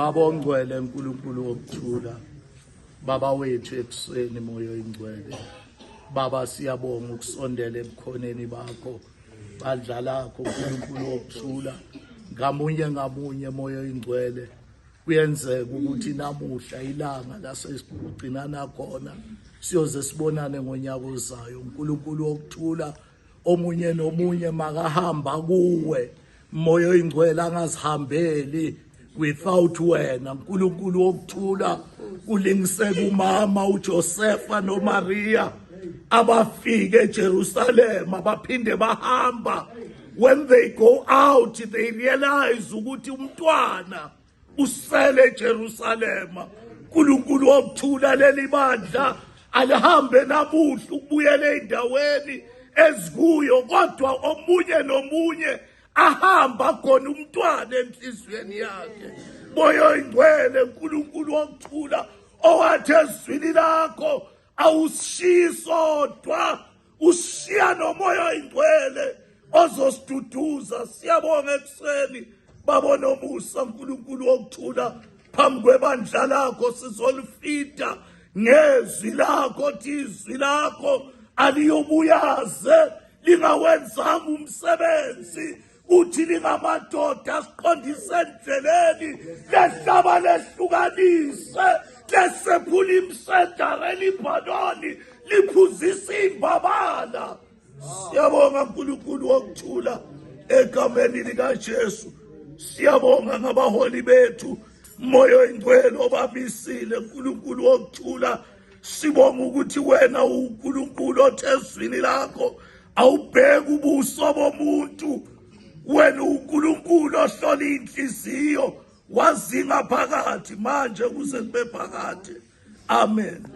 Baba ongcwele, uNkulunkulu wokuthula, Baba wethu ekuseni, Moya oyingcwele. Baba, siyabonga ukusondela ebukhoneni bakho, bandla lakho, uNkulunkulu wokuthula, ngamunye ngamunye, Moya oyingcwele. Kuyenzeka ukuthi namuhla ilanga lasesigcinana khona, siyoze sibonane ngonyaka ozayo. uNkulunkulu wokuthula, omunye nomunye makahamba kuwe, Moya oyingcwele, angazihambeli without wena, uNkulunkulu wokuthula. Kulingiseka umama uJosepha noMaria abafike eJerusalema, baphinde bahamba. When they go out, they realize ukuthi umntwana usele eJerusalema. uNkulunkulu wokuthula, leli bandla alihambe namuhla ukubuyela ey'ndaweni ezikuyo, kodwa omunye nomunye ahamba khona umntwana enhliziyweni yakhe. Moya oyingcwele, uNkulunkulu wokuthula, owathi ezwini lakho awusishiyi sodwa, ushiya noMoya oyingcwele ozosiduduza. Siyabonga ekuseni, babona omusa, uNkulunkulu wokuthula, phambi kwebandla lakho sizolifida ngezwi lakho, thi izwi lakho aliyobuyaze lingawenzanga umsebenzi. Uthi lingamadoda asiqondise endleleni, lehlaba, lehlukanise, lesephula imisedari eLibhanoni, liphuzisa imbabala. Siyabonga, uNkulunkulu wokuthula, egameni likaJesu. Siyabonga ngabaholi bethu, Moya oyingcwele, obamisile, uNkulunkulu wokuthula. Sibonga ukuthi wena uNkulunkulu othezwini lakho awubheki ubuso bomuntu, wena uNkulunkulu ohlola inhliziyo, wazinga phakathi manje kuze kube phakathi. Amen.